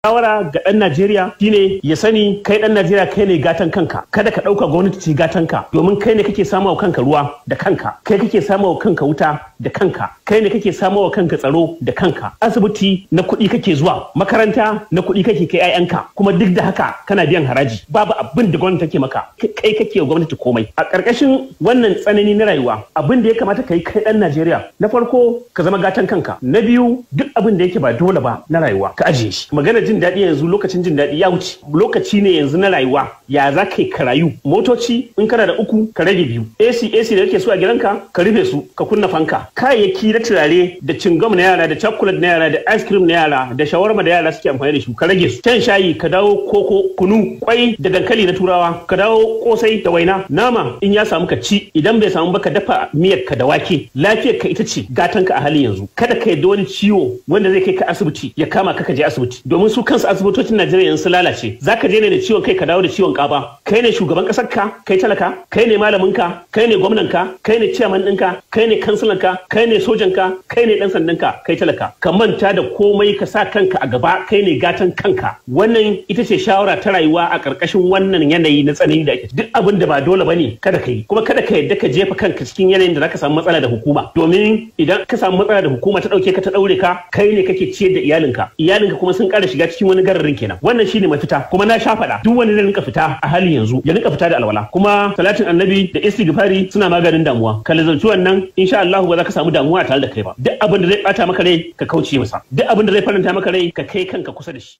Shawara ga ɗan Najeriya shine ya sani kai ɗan Najeriya kai ne gatan kanka. Kada ka ɗauka gwamnati ce gatan ka, domin kai ne kake samawa kanka ruwa da kanka, kai kake samawa kanka wuta da kanka, kai ne kake samawa kanka tsaro da kanka. Asibiti na kuɗi kake zuwa, makaranta na kuɗi kake kai 'ya'yanka, kuma duk da haka kana biyan haraji. Babu abin da gwamnati take maka, kai kake wa gwamnati komai. A ƙarƙashin wannan tsanani na rayuwa, abin da ya kamata ka yi kai ɗan Najeriya, na farko ka zama gatan kanka, na biyu duk abin da yake ba dole ba na rayuwa ka ajiye shi. Magana jin daɗi yanzu, lokacin jin daɗi ya wuce, lokaci ne yanzu na rayuwa, ya za ka yi ka rayu. Motoci in kana da uku ka rage biyu, AC AC da kake so a gidanka ka rufe su, ka kunna fanka. Kayayyaki na turare da cingam na yara da chocolate na yara da ice cream na yara da shawarma da yara suke amfani da shi, ka rage su. Shan shayi ka dawo koko, kunu, kwai da dankali na turawa, ka dawo kosai da waina. Nama in ya samu ka ci, idan bai samu ba ka dafa miyar ka da wake. Lafiyar ka ita ce gatan ka a halin yanzu. Kada ka yadda wani ciwo wanda zai kai ka asibiti ya kama ka, ka je asibiti, domin su kansu asibitocin Najeriya yanzu lalace. Zaka je ne da ciwon kai ka dawo da ciwon kaba. Kai ne shugaban kasar ka kai talaka, kai ne malamin ka, kai ne gwamnan ka, kai ne chairman ɗinka, kai ne kansilan ka, kai ne sojan ka, kai ne dan sandan ka. Kai talaka, ka manta da komai, ka sa kanka a gaba, kai ne gatan kanka. Wannan ita ce shawara ta rayuwa a ƙarƙashin wannan yanayi na tsanani da ake. Duk abin da ba dole bane kada ka yi, kuma kada ka yadda ka jefa kanka cikin yanayin da zaka samu matsala da hukuma, domin idan ka samu matsala da hukuma ta dauke ka ta daure ka, kai ne kake ciyar da iyalinka, iyalinka kuma sun ƙara shiga cikin wani gararin kenan. Wannan shine mafita. Kuma na sha faɗa, duk wani zai rinka fita a halin yanzu ya rinka fita da alwala, kuma salatin annabi da istighfari suna maganin damuwa. Ka lazanci wannan, insha Allah ba za ka samu damuwa tare da kai ba. Duk abin da zai bata maka rai ka kauce masa, duk abin da zai faranta maka rai ka kai kanka kusa da shi.